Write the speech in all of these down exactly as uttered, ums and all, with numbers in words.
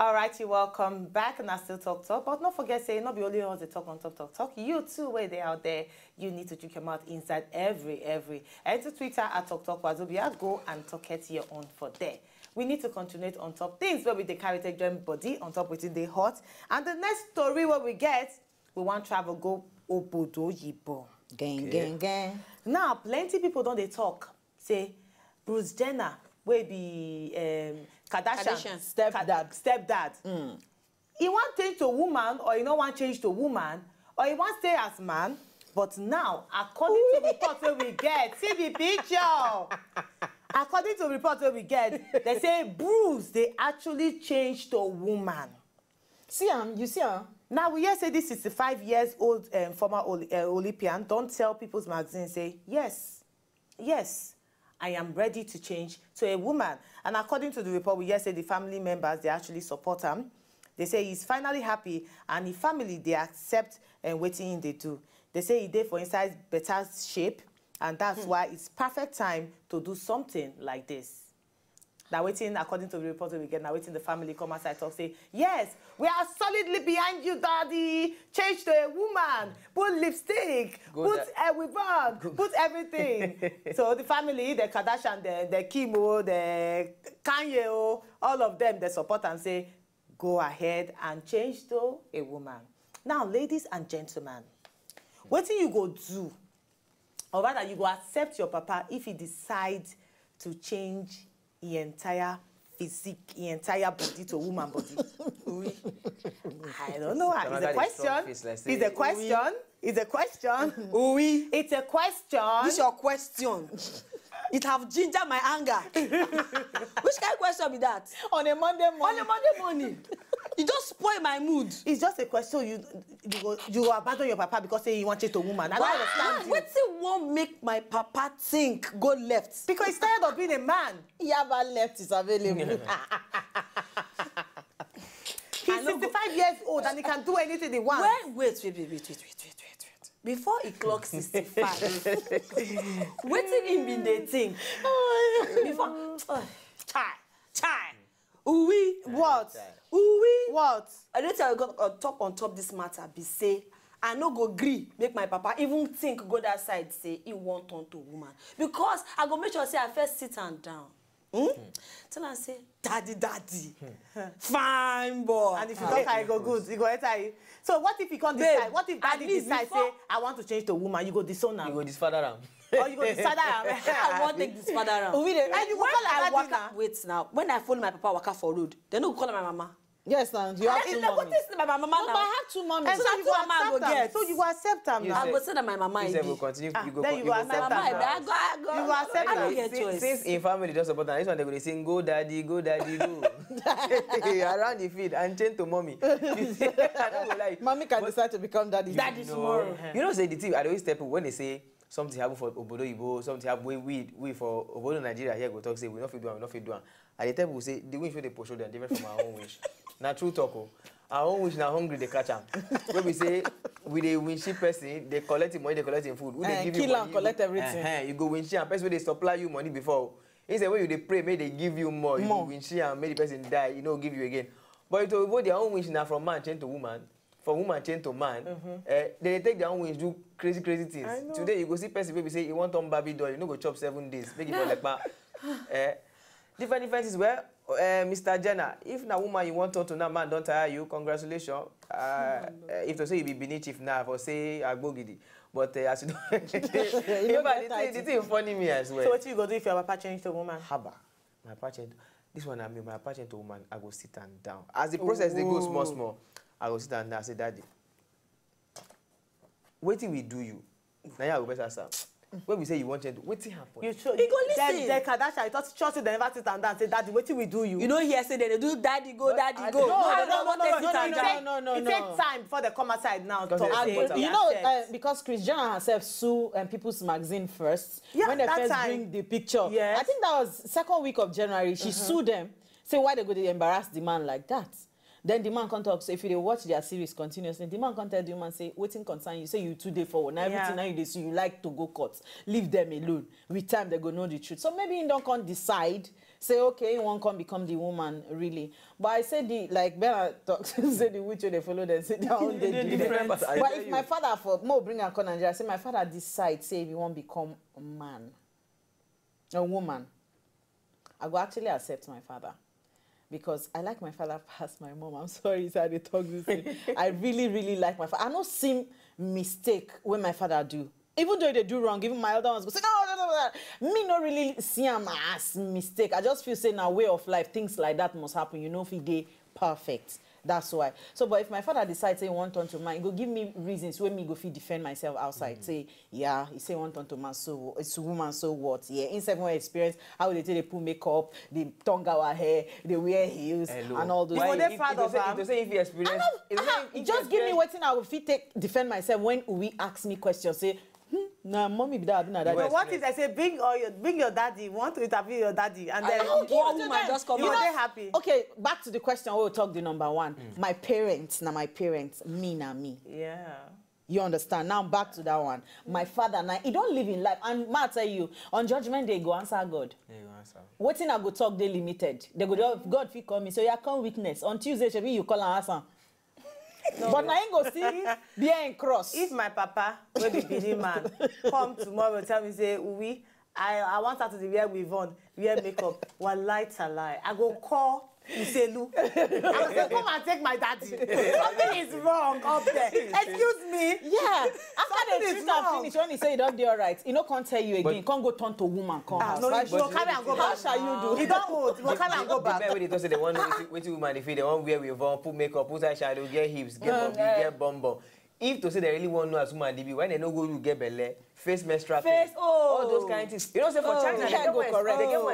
All right, you welcome back, and I still talk talk, but not forget say not be only us dey talk on talk talk talk. You too, where they out there, you need to check your mouth inside every every. And to Twitter at talk talk wazobia, go and talk it your own for there. We need to continue on top things where we dey carry take join body on top within the hot. And the next story where we get, we want travel go obodo yibo. Gang, gang, gang. Now, plenty people don't they talk say Bruce Jenner will be um, Kardashian, Kardashian. Stepdad. Stepdad. He want change to woman, or he no want change to woman, or he want stay as man. But now, according to the report wey we get, see the picture. According to the report wey we get, they say Bruce they actually change to woman. See am, you see am. Now we hear say this sixty-five years old um, former Oli- uh, Olympian don't tell People's Magazine say yes, yes, I am ready to change to a woman. And according to the report, we hear say the family members they actually support him. They say he's finally happy, and his family they accept and waiting they do. They say he dey for inside better shape, and that's why it's perfect time to do something like this. Now waiting, according to the report we get, now waiting the family come outside talk say, yes, we are solidly behind you, daddy. Change to a woman. Put lipstick. Go put da- uh, wig on. Put everything. So the family, the Kardashian, the the Kim o, the Kanye o, all of them they support and say, go ahead and change to a woman. Now, ladies and gentlemen, what do you go do? Or rather, you go accept your papa if he decide to change the entire physique, the entire body to woman body. I don't know. It's a Another dey strong question. Face like It's a say, question. It's a question. Oui. It's a question. This your question. It have ginger my anger. Which kind of question be that? On a Monday On a morning. Monday morning, you just spoil my mood. It's just a question. You you go you go abandon your papa because say you want change to woman. I don't understand you. Wetin wan make my papa think go left? Because he's tired of being a man. Yaba left is available. He's sixty-five years old and he can do anything he wants. Well, wait, wait, wait, wait, wait, wait, wait, wait, wait. Before he clock sixty-five, wetin him been dey think? Before, oh, chai, chai. Uwi, What? Uwi. What? I don tell you, uh, talk on top this matter be say I no go gree make my papa even think go that side say he wan turn to woman, because I go make sure say I first sit am down. Hmm? Tell am say, daddy, daddy, fine boy. And if you don't carry go good, you go enter you. So what if he can't Babe, decide? What if at daddy least decides before say I want to change to woman, you go disown You him. Go disfather am. Or you go disfather him. I wan take this father around. We dey- And you go When call I am daddy waka, now. Wait now. When I follow my papa waka for road, they no go call am my mama. Yes, and you have I two like, what mommies. Is my mama No, but now? I have two mommies. And so So na you two go mama I go accept am. Get. So you go accept am You now. I say- go say na my mama You e say be. go continue. Ah, You go. then you You go go. accept Mama, am I now. go, I go, I go. You go accept I no am. get choice. Since in family just support am, this one they go dey sing, go daddy, go daddy, go. Around the field and change to mommy. You see, I don't go like. Mommy can But decide to become daddy. Daddy No. Tomorrow. You know, say the thing I always tell people when they say something happen for obodo Igbo, something happen we we we for obodo Nigeria here go talk say we no fit do am, we no fit do am. I dey tell people say the wish wey dey pursue them different from our own wish. Na true talk o. Our own wish na hungry dey catch am. Wey be say we dey winshi person, dey collect him money, dey collect him food. Who dey Eh, give kill you am, money, collect you go- everything. Eh, eh, you go winshi am. Person wey dey supply you money before. He say when you dey pray, make they give you more. You More. Go winshi am, make the person die. You no give you again. But to obodo their own wish na from man change to woman. From woman change to man, eh, they dey take their own wings do crazy crazy things. I know. Today you go see person wey be say he wan turn Barbie doll, you no go chop seven days, make e for lekpa. Eh, different different things. Well, uh, Mister Jenner, if na woman you wan turn to now, man don tire you, congratulations. Uh, uh, if to say you be Benin chief now, for say agbogidi, but uh, as you don, in fact, the thing, the thing funny me as well. So what you go do if your papa change to woman? Haba, my papa change. This one I mean, my papa change to woman. I go sit am down. As the process dey go small small, I go sit am down. I say, daddy, wetin we do you? Na you I go best ask am. When we say you wan change, wetin happen? You show He go then, listen. Then Kardashian, you thought sure say they never sit am down say, daddy, wetin we do you? You no hear say they dey do daddy go, daddy I go. don't- No, no, no, no, no, no, no, no, no, no, no. No, no, It no. takes time before they come outside now. Because Talk they say support they You know, accept. uh, because Kris Jenner herself sue um, People's Magazine first Yeah, when they that first time. Bring the picture. Yes. I think that was second week of January. She sued them, say why they go dey embarrass the man like that. Then the man come talk. So if you dey watch their series continuously, the man come tell the woman say, "Wetin concern you? Say you too dey forward. Now everything Yeah. Now you dey sue. You like to go court. Leave them alone. With time they go know the truth." So maybe he don come decide say, okay, he won't come become the woman, really. But I say the, like Bella talk, say the witch wey dey follow them, say their own dey different. But if my father, for more bring and come Nigeria, say my father decide say if he wan become a man, a woman, I go actually accept my father. Because I like my father pass my mom. I'm sorry, so I dey talk this thing. I really, really like my father. I no see mistake wey my father do. Even though they do wrong, even my elder ones go say, no, no, no, no. Me no really see am as mistake. I just feel say na way of life, things like that must happen. You know, if he dey perfect. That's why. So, but if my father decides say he want turn to man, he go give me reasons wey me go fit defend myself outside. Say, yeah, he say he want turn to man, so it's woman, so what? Yeah, him sef wan experience how they take dey put makeup, they tongue our hair, they wear heels, and all those. Why, if, if they say, if they say if he experience, if they say if he just give me experience wetin I go fit take defend myself when we ask me questions. Say, hmm, na mommy be that, abi na daddy? But what if they say, bring all your, bring your daddy, we want to interview your daddy, and then one woman just come out. You know, dey happy. Okay, back to the question we talk, the number one. My parents na my parents, me na me. Yeah. You understand? Now back to that one. My father now, he don't live in life. And ma tell you, on judgment day, go answer God. Yeah, you answer. Wetin I go talk dey limited. They go just, God fit call me. So you come witness. On Tuesday, shebi you call and ask am. But na him go see beer and cross. If my papa, wey be Benin man, come tomorrow tell me say, Uwi, I, I want her to dey wear weave on, wear makeup. Wallahi talai. I go call Uselu. I go say, come and take my daddy. Something is wrong up there. Excuse me. Yeah. After they treat am finish, when he say he don dey alright, he no come tell you again. Come go turn to woman, come house. No, you go carry am go back. How shall you do? He don old. You go carry am go back. The men wey dey talk say they wan know wetin, wetin woman dey feel, they wan wear weave on, put makeup, put eyeshadow, get hips, get body, get bum bum. If to say they really wan know as woman dey be, when they no go you get belle, face menstrual pain, all those kind things. You know say for China, they get one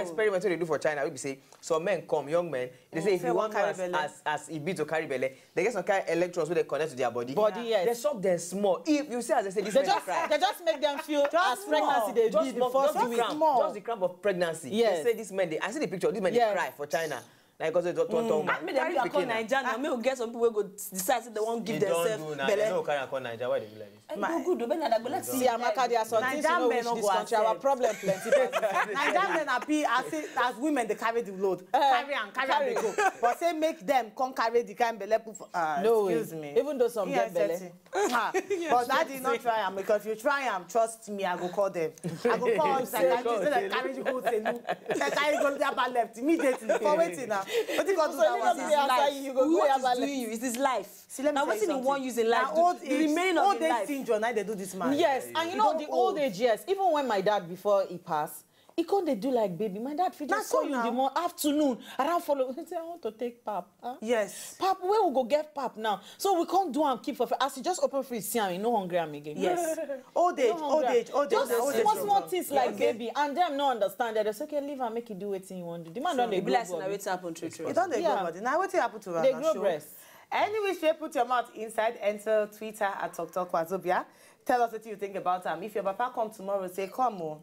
experiment wey they do for China. We be say some men come, young men, they say if you wan know as, as, as e be to carry belle, they get some kind electrodes wey they connect to their body. Body, yes. They suck them small. If you see as they say this man dey cry, they just make them feel as pregnancy dey be the first week. Just the cramp of pregnancy. Yes. They say this man dey, I see the picture, this man dey cry for China. Like, because they don't, don't, don't. Make dem carry pikin come Naija now. Make we get some people wey go decide say they wan give themselves belle. They no carry am come Naija. Why they do like this? E go good o, but na that go, let's see. See, Amaka, there are some things you know which this country, our problem plenty. Naija men happy as, as women, they carry the load. Carry am, carry am, they go. But say make them come carry the kind belle put for, uh, no way. Excuse me. Even though some get belle. But daddy, not try am, because if you try am, trust me, I go call them. I go call all the psychiatrists, say they carry you go Selu. They carry you go Yaba left immediately. For waiting now. What you gonna do that one? It's his life. What is doing you? It's his life. See, let me tell you something. Now, wetin he wan use in life? The remaining of his life. Old age syndrome, now they do this man. Yes, and you know the old age, yes. Even when my dad, before he pass, he come dey do like baby. My dad fit just call you in the morning, afternoon, around follow. He say, I want to take pap. Huh? Yes. Pap, where we go get pap now? So we can't do am keep for, as he just open fridge, see am, he no hungry am again. Yes. Old age, old age, old age. Just small, small things like baby, and them no understand that. They say, okay, leave am, make he do wetin he wan do. The man don dey grow body. Wetin happen to you? He don dey grow body. Now wetin happen to am? They grow breast. Any which way, put your mouth inside, enter Twitter at Talk Talk Wazobia. Tell us what you think about am. If your papa come tomorrow, say, come o.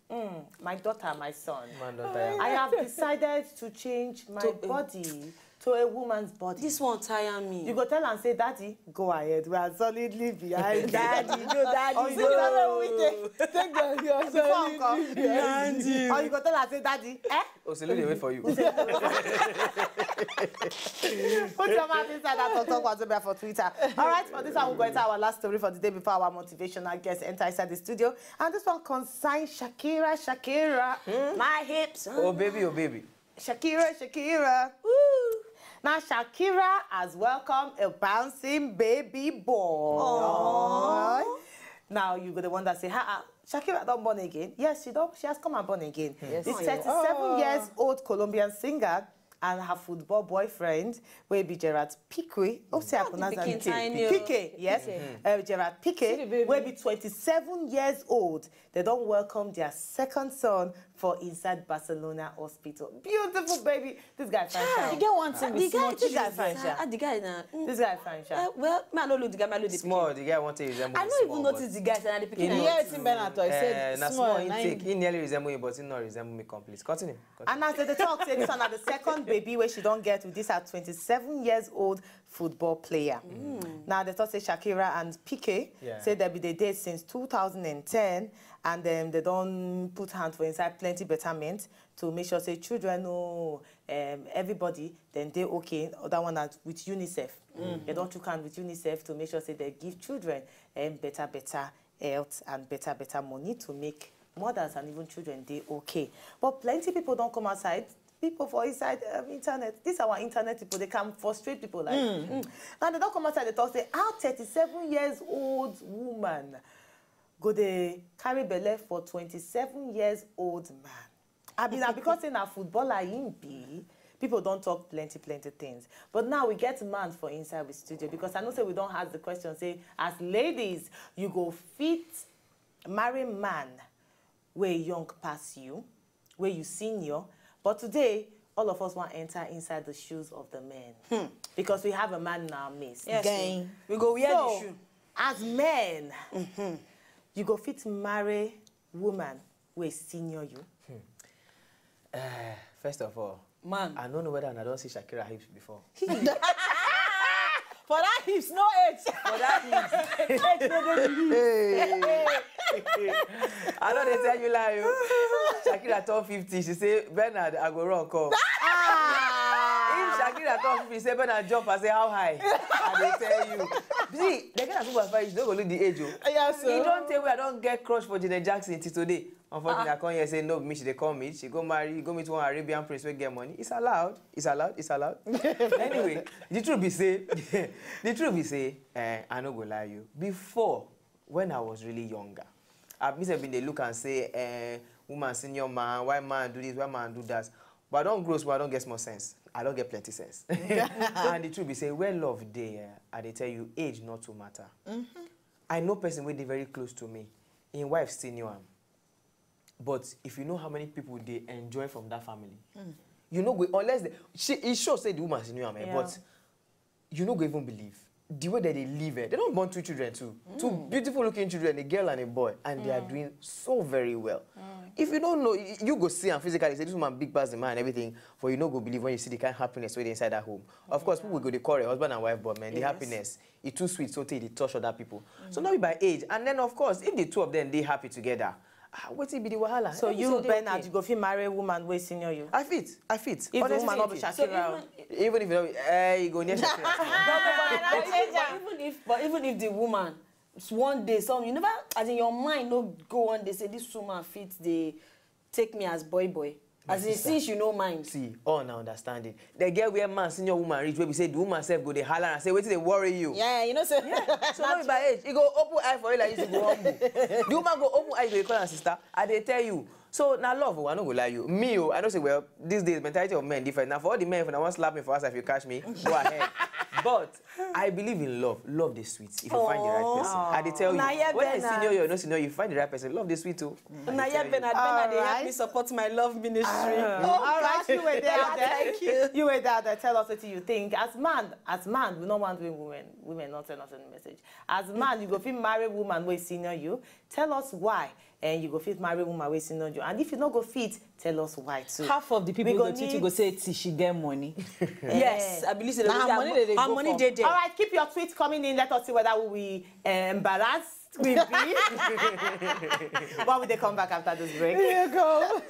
Mm, my daughter, my son, I have decided to change my body to a woman's body. This one tire me. You go tell am say, daddy, go ahead. We are solidly behind you. Daddy, go, daddy, go. Or you go tell am, take the, you are solidly behind you. Or you go tell am say, daddy, eh? Oselu dey wait for you. Put your mouth inside that Talk Talk Wazobia for Twitter. All right, for this one, we'll go into our last story for the day before our motivational guest enter inside the studio. And this one concerns Shakira, Shakira, my hips. Oh, baby, oh, baby. Shakira, Shakira. Woo. Now, Shakira has welcomed a bouncing baby boy. Aww. Now, you go the one that say, ha, Shakira don born again. Yes, she don, she has come and born again. Yes. The thirty-seven years old Colombian singer and her football boyfriend, wey be Gerard Piqué. Oh, say I pronounce that. Piqué, yes. Uh, Gerard Piqué, wey be twenty-seven years old. They don welcome their second son for inside Barcelona hospital. Beautiful baby. This guy fine sha. E get one thing with small children. This guy fine sha. Ah, the guy na, mm. This guy fine sha. Eh, well, me, I no look the guy, me, I look the pikin. Small, the guy want to resemble. I no even notice the guy, and the pikin. Yeah, it's in Benato. I said, eh, na small, small intake. He nearly resemble you, but he not resemble me complete. Continue. And as they talk, say this one na the second baby wey she don get with this her twenty-seven years old football player. Now they talk say Shakira and Pique Yeah. say they be dey date since two thousand and ten, and um, they don put hand for inside plenty betterment to make sure say children know um, everybody then they okay. Other one na with UNICEF. They don chook hand with UNICEF to make sure say they give children um, better better health and better better money to make mothers and even children dey okay. But plenty people don come outside. People for inside um, internet, this our internet people, they can frustrate people like mm. Now they don come outside, they talk say how thirty-seven years old woman go dey carry belle for twenty-seven years old man. I mean, na because say na footballer him be, people don talk plenty plenty things. But now we get man for inside with studio, because I know say we don ask the question say, as ladies, you go fit marry man wey young pass you, wey you senior. But today, all of us wan enter inside the shoes of the men, because we have a man in our midst. Yes, Gang. We go wear So, the shoe. As men, you go fit marry woman wey senior you. Uh, first of all, Man. I don't know whether I don't see Shakira hips before. For that hips, no age. For that hips, Age no dey reach. I don't dey tell you lie. Oh. Shakira turn fifty. She say, Bernard, I go run come. If Shakira turn fifty, say, Bernard, jump. I say, how high? I dey tell you. See, the kind of people I find, you don't go look the age. Oh. Yes, You don't tell me I don't get crush for Janet Jackson till today. Unfortunately, I come here say no, me she dey call me. She go marry, go meet one Arabian prince wey get money. It's allowed. It's allowed. It's allowed. Anyway, the truth be say, the truth be say, eh, I no go lie you. Before, when I was really younger, I be say been dey look and say, eh, woman senior man, why man do this, why man do that. But I don't grow small, I don't get small sense. I don't get plenty sense. And the truth be say, where love dey, eh, I dey tell you, age not to matter. I know person wey dey very close to me. Im wife senior am. But if you know how many people dey enjoy from that family, you no go, unless they, she, e show say the woman senior am, eh, Yeah. But you no go even believe the way that they live. Eh, they don't born two children too, two beautiful looking children, a girl and a boy, and they are doing so very well. If you don't know, you, you go see am physically, say this woman big pass the man and everything, but you no go believe when you see the kind of happiness wey dey inside that home. Of course, people go dey call it husband and wife, but man, the Yes. happiness, e too sweet so tey e dey touch other people. So no be by age, and then of course, if the two of them dey happy together, ah, wetin be the wahala? So Everything you, dey Bernard, okay. You go fit marry woman wey senior you. I fit, I fit. If the Honestly, woman no I be fit. Shakira. So O. even, Even if you know, eh, you go near Shakira. but, but, but, but even, but even if the woman, s- one day, some you never, as in your mind, no go one day say this woman fit dey take me as boy boy. As in, Sister. Since you know mind. See, all na understanding. The girl where man senior woman reach, wey be say the woman sef go dey holler and say, wetin dey worry you? Yeah, you know, say So no be by age. E go open eye for you like this, you go humble. The woman go open eye, you go call her sister. I dey tell you. So na love, oh, I no go lie you. Me, oh, I know say, well, these days mentality of men different. Now for all the men, if I want slap me for us, if you catch me, go ahead. But I believe in love. Love dey sweet if you find the right person. I dey tell you. Na here When I Bernard. Senior you, no senior, you find the right person. Love dey sweet too. I Na dey here tell you. Bernard, Bernard, they help Alright. Me support my love ministry. All right, you were there. Thank you. You were there. There. Tell us what you think. As man, as man, we no want doing women. Women not send us any message. As man, you go fit marry woman wey senior you. Tell us why. And you go fit marry woman wey senior you. And if you no go fit, tell us why too. Half of the people We go go tweet you need- go say till she get money. Yes, I believe say Na her money they dey her go money for. Dey there. All right, keep your tweets coming in. Let us see whether we will be uh, embarrassed. We be. When we dey come back after this break. Here you go.